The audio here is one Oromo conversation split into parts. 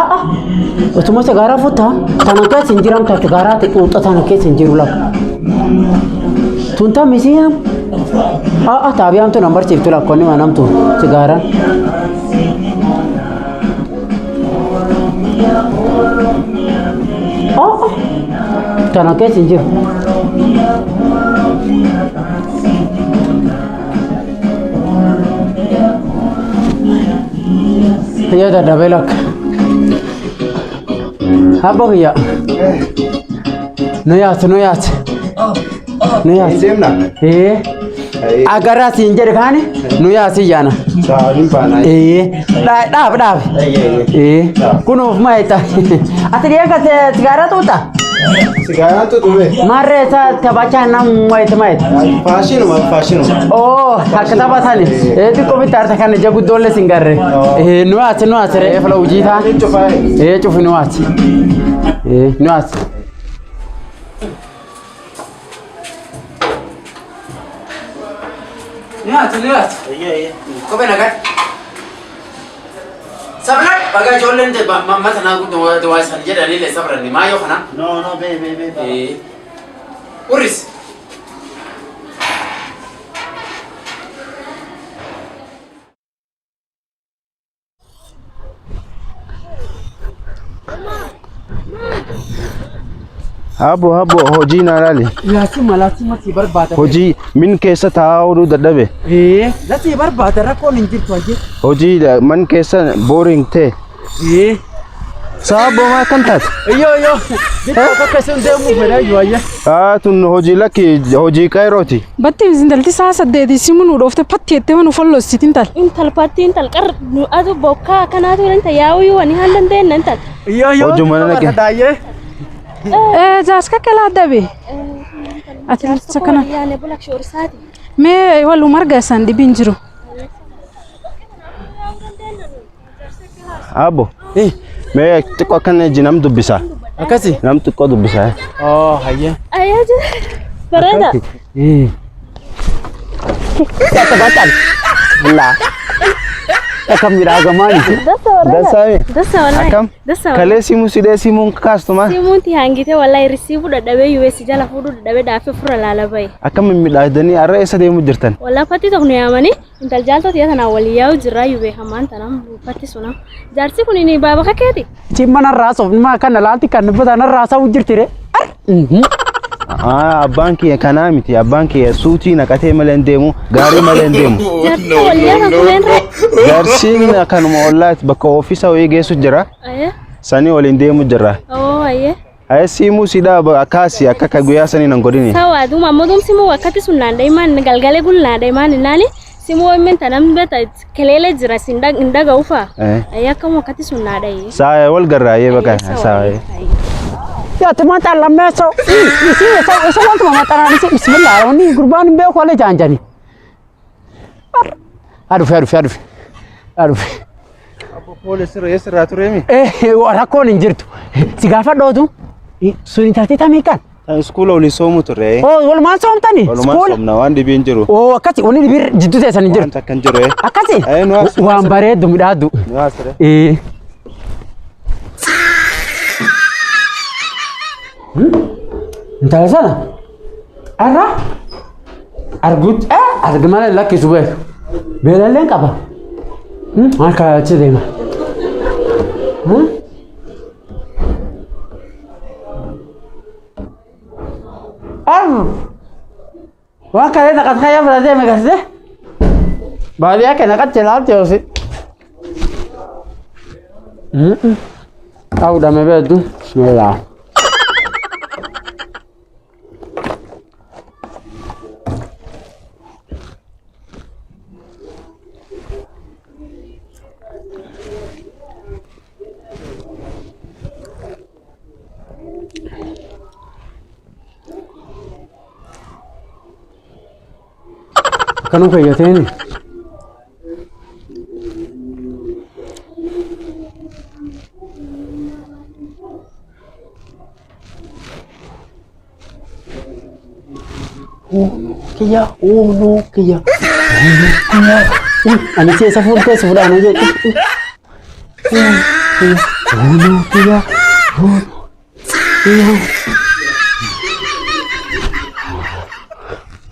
A'a, utuma sigaaraa fuutta tana keessa hin jiramtu sigaaraa xuuxa tana keessa hin jiru lafa. Tun tam isii ham? A'a taabiyaan tun barsiiftu lakkoonni waan hamtu sigaaraan. A'a tana keessa hin jiru. Kiyya dadhabee lakka. Abbo kiyya. Nu yaatu nu yaatu. Nu yaatu. Deemna. Ee. Agaraa siin jedhe kaani nu yaasi yaana. Saaliin baanaa. Ee. Dhaab dhaab. Ee. Kunuuf maayita. Ati dhiyaa kan sigaaraa tuuta? Sigaaraan tuxube. Maarree taphachaa nam maayita maayita. Faashinuma faashinuma. Oo akka taphatani. Ee xiqqoo bitti harta kan ija guddoollee sin garre. Ee nu yaasi nu yaasi reefa la hojii taa. Cufaa. Ee cufi nu yaasi. Ee nu yaasi. Nu yaasi nu yaasi. Kophee nagaa. Sabra baga ijoolleen mata naa guddoo waa isaan jedhanillee sabranni maayoo kana. No no be be be. Ee. Urris. Habbo habbo hojii naa laali. Laasima laasima si barbaada. Hojii min keessa taa'uu dadhabe. Ee lasi barbaada rakkoon hin jirtu hajji. Hojii man keessa boring ta'e. Ee. Saabbo maa akkam taate? Iyyoo iyyoo. Bitta tokko isin deemuu fedha iyyoo ayya. Haa tun hojii lakki hojii qeerrooti. Batti intalti saa saddeeti simu nu dhoofte patti jettee nu follossiit intal. Intal patti intal qar nu adu bokkaa akkanaatu inta yaa'uu wani haan dandeenye intal. Iyyoo iyyoo. Hojii mana naqe. Daayyee. Jaaska kalaa dabe. Ati lafti kana. Yaane bulak shoorisaati. Mee waluma argaa isaan dhibiin jiru. Abbo. Mee xiqqoo akkana ejji nam dubbisa. Akkasi. Nam xiqqoo dubbisa. Oo hayyee. Ayyaa jira. Bareeda. Ee. Taphataan. Laa. Akkam miidhagamaani. Dasa bareeda. Dansaami. Dasa wallahi. Akkam? Dasa wallahi. Kalee simuu sidee simuun kaastuma. Simuunti hangite wallahi risiivuu dadhabee US jala fuudhuu dadhabee daafee fura laala bahe. Akkam mimmiidhaagdanii har'a eessa deemu jirtan? Wallahi patti tokko nu yaamanii intal jaaltoti yaa tanaan walii yaa'u jirraa yubee hamaan tanaan patti suna. Jaarsi kun inni baaba kakkeeti. Cimma narraa soofnuma kana laalti kan dubbata narraa sa'u jirti re. Abbaan kiyya kanaa miti. Abbaan kiyya suutii naqatee malee hin deemu, gaarii malee hin deemu. Jaarsi walii yaa kan kuleen ree. Jaarsiin kanuma ollaati bakka ofiisa wayii geessu jira. Ayee. Sanii waliin deemu jira. Oo ayee. Ayee simuu sidaa akkaasi akka ka guyyaa sanii nan godhini. Sawa duma ammoo duum simuu wakkati sun naan dha'imaan galgale gul naa dha'imaan naani simuu himmen tanam beta keleele jira sin hin dhaga'u fa'a. Ayee akkam wakkati sun naa dha'i. Saaya wal garraayee bakka saaya. Yaa timaa lammeessoo. Isi isa isa wantuma maxxanaan isi bismillah wanni gurbaan hin beeku alee jaanjani. Adufe adufe adufe adufe. Poolisii eessarraa tureemi? Eh rakkoon hin jirtu. Si gaafa dhootu sun taatee tamii kan. Iskuula waliin soomu turre. Oo walumaan soomtani. Walumaan soomna waan dhibiin jiru. Oo akkasi wanni dhibiin jidduu teessan hin Waan jirtu. takka hin jiru. Akkasi Eh, nu as- waan bareeddu midhaaddu. Nu asire. Eh. Intala sana har'a arguutti argi malee lakkisu beeku. Beelalleen qaba. Harka achi deema. Waan kalee naqat kayyaa fudhatee meeqasite? Baadiyyaa kee naqatte ilaalte yoosi. Ta'uudhaan beektu. Bismillah. Akkanuma fayyateeni. Uunuu kiyya uunuu kiyya uunuu kiyya. Ani keessa fuultee si fudhaan jedhu. Uunuu kiyya uunuu kiyya.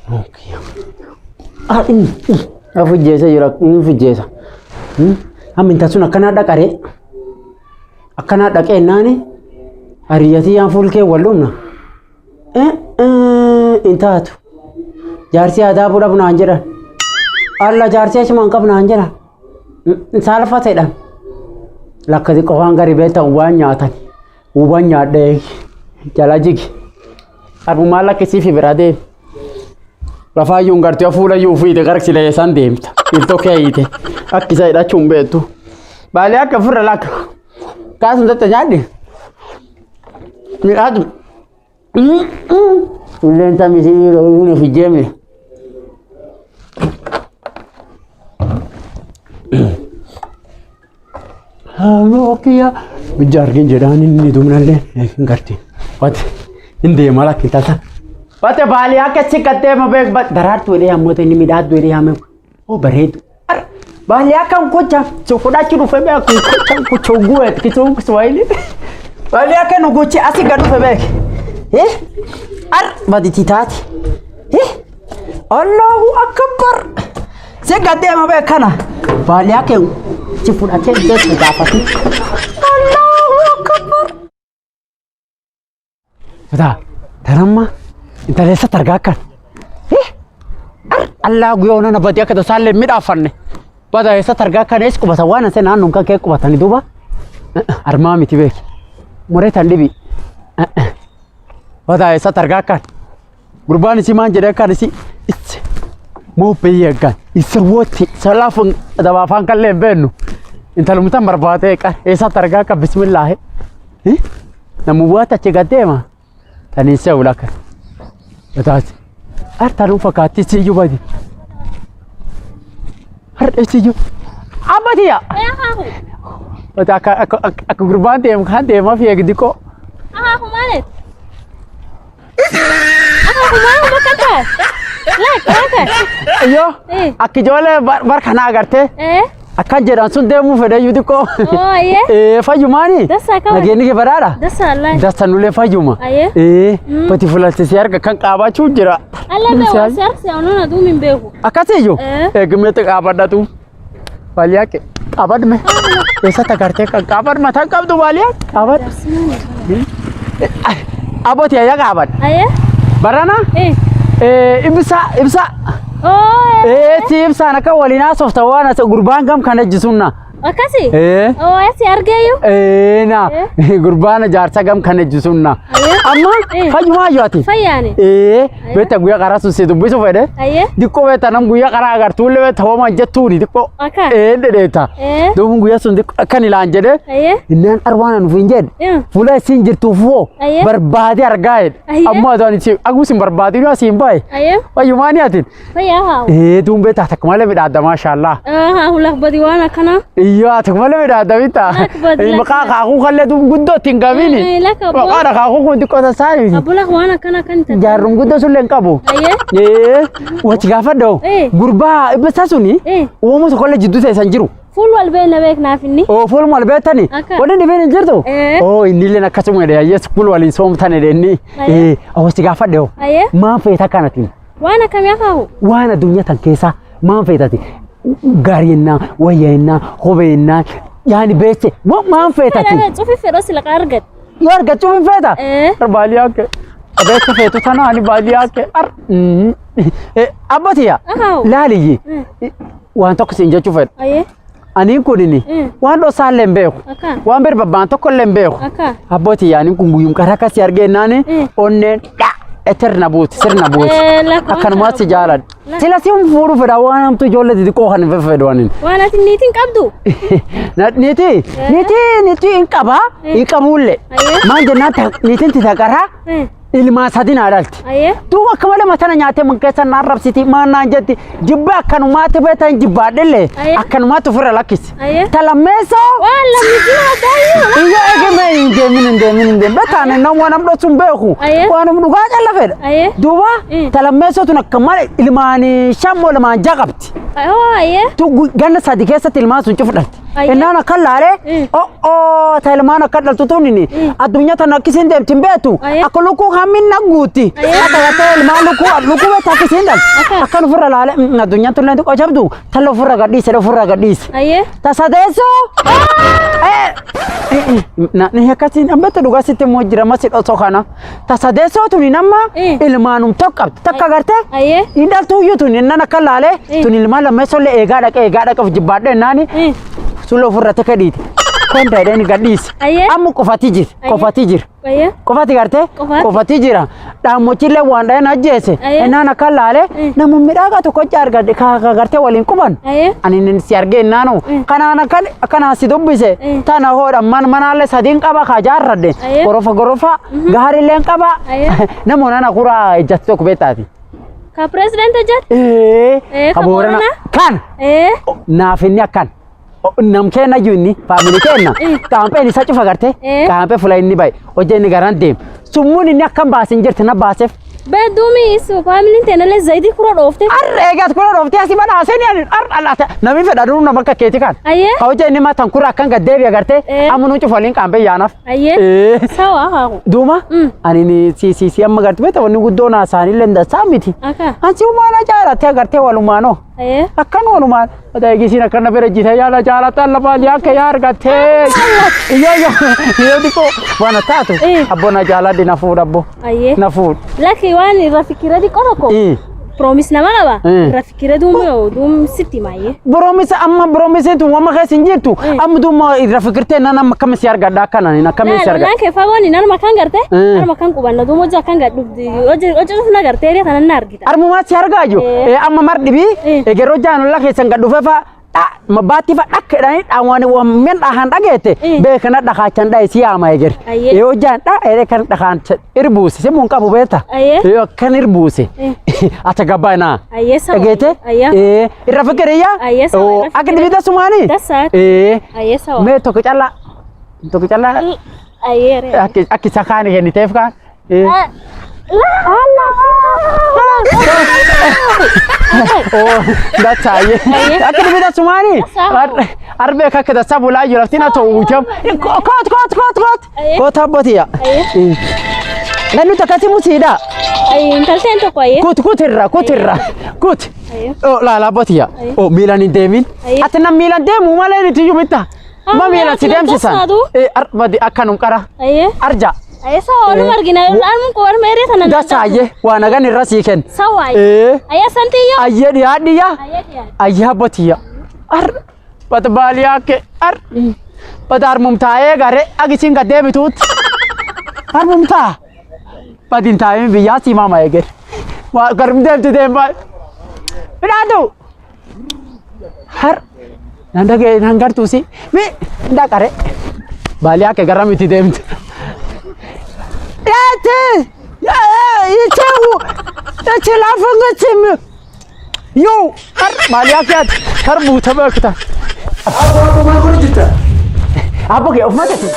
Uunuu kiyya. Ah, inni fujjeessa jira inni fujjeessa. Amma intal sun akkanaa dhaqaree akkanaa dhaqee naani hariyyatii yaan fuulkee wal dhumna. Hin taatu. Jaarsi aadaa budhabu naan jedhan. Alla jaarsi achuma hin qabu naan jedhan. Saalfateedhaan. Lakka xiqqoo waan gari beektan waan nyaatan. Waan nyaadhee jala jigi. Arbumaan lakkisiifi biraa deemi. Lafaayyuu hin gartee fuula iyyuu fiite gara silee isaan deemta. Iltoo kee hiite. Akka isa hidhachuu hin beektu. Baalee akka ofirra lakka. Kaasuma tatta nyaadhi. Midhaatu. Ulleen tamisi hin of ijjeemne. Haaloo kiyya hojii argin jedhaan inni dumnallee hin garti. Wati hin deema lakki tasa. Wate baalii akka siqattee ma beek daraartu jedhee ammoo inni midhaaddu jedhee yaame. Oo bareedu. Baalii akka nkocha fudhachuu dhufe beeku nkocha kuchungue kitu Kiswahili. Baalii akka nu gochi asi gad dhufe beek. Eh? Ar baditi taati. Eh? Allahu akbar. Si gaddee ma beek kana. Baalii akka si fudhatee jechu gaafatu. Allahu akbar. Bata taramma intaleessa targaa akkan. Eh? Ar Allah guyyaa ona badii akka tasaallee midhaafanne. Bada eessa targaa kan eessa qubatan waan asee naannoon kan kee qubatanii duuba. Armaa miti beeki. Muree tan dhibi. Bada eessa targaa kan. Gurbaan isii maan jedhee akkaan isii issi moo biyya akkaan isa wooti salaafun dabaafaan kallee hin beeknu. Intalumtan barbaadee qar eessa targaa akka bismillaahi. Namuwwaata achi gad deema. Taniin se'u lakka. Bataati. Artanuu fakkaatti siyyuu badi. Har'a siyyuu. Abbatiya. Akaaku. Bata akka akka akka gurbaan deemu kan deemaa fi eegdi koo. Akaaku maalet? Akaaku maal bakka ta'a? Laak maal Iyyoo Eh. akka ijoollee bar kanaa agartee Eh. akkan jedhan sun deemuu fedhe iyyuu xiqqoo. Oo ayyee. Eh fayyumaani. Dassaa kama. Nageenyi kee badhaadha. Dassaa Allah. Dassa nullee fayyuma. Ayyee. Eh bati fulalchisee harka kan qaabachuu jira. Allah bee waa si harkise onuun aduu min beeku. Akkasiyyuu. Eh. Eegmeetti qaabadhatu. Baaliyaa qabadme. Eessatti agartee kan qaabad mataan qabdu baaliyaa qaabad. Abooti ayyaa qaabad. Ayyee. Barana Eh. ibsa ibsa. Oo. Si ibsaan akka waliin haasofta waan as gurbaan gam kana ejjisunna. Akkasi? Eh. Oo asi argeeyu. Na gurbaan jaarsa gam kana ejjisunna. Ayyee. Amma Eh. fayyumaa yoo ati. Fayyaani. Beekta guyyaa karaa sun si dubbisu fedhe. Ayyee. Diqqoo beekta nam guyyaa karaa agartuullee beekta hooma jettuuni diqqoo. Akka. Dhedheeta. Duuba guyyaa sun diqqoo akkan ilaan jedhe. Ayyee. Innaan arwaan anuuf hin jedhe. Fuula isiin jirtuuf hoo Ayyee. barbaade argaa jedhe. Ayyee. Ammoo ati ani aguu sin barbaadinu asiin bahe. Ayyee. Fayyumaani atin. Fayyaa haa. Duun beektaa takka malee midhaadda maashaallah. Haa hulak badi waan akkanaa. Iyyoo ati malee midhaadda bitta. Lak badi, lak Maqaa akaakuu kallee duun guddoo ittiin qabini. Lak abboo. Maqaan akaakuu kun xiqqoo sassaani. Abbulak waan akkanaa kan ta'e. Jaarruun guddoo sullee hin qabu. Ayyee. Wachi gaafadha Eh. gurbaa ibsa suni Eh. uumama tokkollee jidduu teessan jiru. Fuul wal beekna beeknaaf inni. Oo fuuluma wal beektani. Akka. Wanni dhibeen hin jirtu. Eh. Oo inni illee akkasuma jedhe ayyees fuul waliin soomtan jedhe inni. Ayyee. Wachi gaafadha hoo. Ayyee. Maan feeta akkanati? Waan akkamii akaaku? Waan addunyaa tan keessaa maan feetati? Gaarii jennaan, wayya jennaan, kophee jennaan, yaani beesse maan feetati? Cufi fedhoo sila argat. Yoo argachuu hin feeta? Eh. Ar baaliyaa kee. Beessa feetu tana ani baaliyaa kee. Ar. Abbatiya. Akaaku. Laaliyyi. Waan tokko siin jechuu fedha. Ayyee. Aniin kunini waan dhosaallee hin beeku. Akka. Waan bir babbaan tokkollee hin beeku. Akka. Abbootii yaaniin kun guyyum karaa akkasii argeennaani onneen dha eterna buuti sirna buuti. Lakkoofsa Akkanumaas si jaaladha. Sila si fuudhu fedha waan hamtuu ijoollee xixiqqoo kan hin fedhu anin. Waan ati niitiin qabdu. Niitii niitii niitii hin qabaa hin qabuullee. Ayyee. Maan jennaan niitiin tita qaraa Ilmaa sadi naa dhalti. Ayyee. Duuba akka malee matana nyaatee man keessa naan rabsiti maan naan jetti jibba akkanumaatti beektan jibbaadhillee Aye. akkanumaatti ofirra lakkisi. Aye. Ta lammeessoo Waan lammiitiin addaa iyyo eegame hin deemin hin deemin hin deemin beektaan nama waan namdho sun beeku Aye. waanum dhugaa calla fedha. Aye. Duuba Mm. ta lammeessoo tun akka malee ilmaan shan moo ilmaan ja'a qabdi. Hoo ayyee. Tu ganna sadi keessatti ilmaan sun cufu dhalti. Aye. Innaan akka laalee Mm. o'oo ta ilmaan akka dhaltu tun inni addunyaa tana akkisiin deemti hin beektu Aye. akka lukkuu hammin nagguutti Aye. akka gartee ilmaan lukkuu lukkuu beektu akkisiin dhalti Akka. akkan ofirra laalee addunyaan tun xiqqoo jabdu talla ofirra gadhiise ofirra gadhiise. Ayyee. Ta sadeessoo. Ni akkasiin ammatti dhugaa sitti immoo jira masi dhosoo kana. Ta sadeessoo tuni nama Mm. ilmaanum tokko qabdi takka gartee. Ayyee. Hin dhaltuu iyyuu tuni innan akka laalee Mm. tuni ilmaan lammeessollee eegaa dhaqee eegaa dhaqee of jibbaadhe innaani Mm. sulla ofirra takka dhiite. Konda jedheen gadhiise. Ayyee. Amma qofati jira Ayyee. qofati jira. Ayyee. Qofati gartee Qofaati. qofati jira. Dhaammochillee waan dhaheen ajjeese Ayyee. innaan akka laalee Mm. nama midhaagaa tokko argadhe gartee waliin quban. Ayyee. Ani inni si argee naanu Mm. kanaan akkan akkanaan si dubbise Mm. tana hoodha man manaallee sadiin qaba ka jaarradhe Ayyee. gorofa gorofa gaarilleen qaba Ayyee. namoonni ana kuraa ejjatti tokko beektaati. Ka president hojjate? Ee Eh, ka ka Boorana Booranaa? kan Ee. naaf inni akkan nam kenna iyyuu inni faamilii kenna Mm. qaampeen isa cufa gartee Eh. qaampee fula inni bahe hojii inni garaan deemu summuun inni akkan baasin jirti na baaseef Bee duumi isu faamiliin teenallee zayitii kura dhoofte. arra eegaat kura dhooftee asii badhaaseen ani arra laata namni fedha duruu nama akka keeti kan. Ayyee. Ka hojii inni matan kura akkan gad deebi'a gartee Eh. amma nuun cufa waliin qaampee yaanaaf. Ayyee. Eh. Sawa haaku. Duuma Mm. ani ni si si si amma gartee beekta wanni guddoo naa isaanillee hin dansaa miti. Akka. Ansi umaana jaalattee agartee walumaanoo. Ayyee. Akkan walumaan Ota eegisiin akkana bira jite yaala jaalata lafa akka yaa argattee. Iyyoo iyyoo iyyoo xiqqoo waan taatu Eh. abbo na jaaladhi na fuudh abbo Ayyee. na fuudh. Lakki waan irra fikira xiqqoo tokko. Eh. Promise nama qaba. Mm. Irra fikira duumi yoo duum sitti maayyee. Boromisa amma boromisiin tun wama keessa hin jirtu Mm. amma duuma irra fikirtee nan amma akkami si argadha akkanaan hin akkami si argadha. Naan kee fagoon nama kan garte. Mm. Nama kan qubanna duum hojii akkan gadhufti. Hojii hojii na gartee eriya kanan na argita. Armumaa si argaa jiru Eh. amma mar dhibii Eh. egeroo jaanulla keessan gad dhufee fa'a mabaatti fa'a dhakka jedhanii dhaawwan waan dhahaan dhageette Eh. beekana dhakaachan dhahe si yaama eger. Ayyee. Yoo jaan dha eree kan dhakaan irbuuse simuun qabu beekta. Ayyee. Yoo akkan irbuuse Eh. ata gabbaanaa. Ayyee sawa. Dhageete Ayyee. irra fikiriyyaa. Ayyee sawa, irra Akka fikire. dhibida sumaanii. Dasaa. Eh. Ayyee sawa. Mee tokko callaa tokko callaa. Ayyee ree. Akki akki isa kaan kenniteef kaan. Eh. Oh, dachaayye. Akka dhibida sumaanii. Dasaa. Arbee akka dasaa bulaa jiru lafti na ta'u jam. Koot koot koot koot. Ayyee. Koot abbotiya. Ayyee. Lannu takkati musiidha. Ayyee intalteen tokko ayyee. Kut kut irra kut irra kut. Ayyee. Oh laala abbotiya. Ayyee. Oh miilaan hin deemin. Ayyee. Ati nam miilaan deemu malee nuti iyyuu mitta. Ma Ah, miilaan si ati nam deemsisan. dasaadu. Eh arbadi akkanum qara. Ayyee. Arja. Ayyee sawa waluma argina. Almuun koo warma eriya tanan. Dachaayye waan hagan irra sii kenna. Sawa ayyee. Eh. Ayyee santiyyoo. Ayyee dhiyaadhiya. Ayyee dhiyaadhi. Ayyee abbotiya. Ar bata baaliyaa ke ar bata armumtaa'ee garee agisiin gad deebituutti. Armumtaa. Badin taa'ee biyyaa sii maama eegere. Waa garum deemti deemaa. Midhaatu. Har nan dhagee nan gartuusi. Mi dhaqare. Baaliyaa ke gara miti deemti. Yaati. Ichewu. Iche lafa ngachimi. Yo, har baaliyaa ke ati har buuta beekta. Abbo maal godhu jirta? Abbo kee of matati.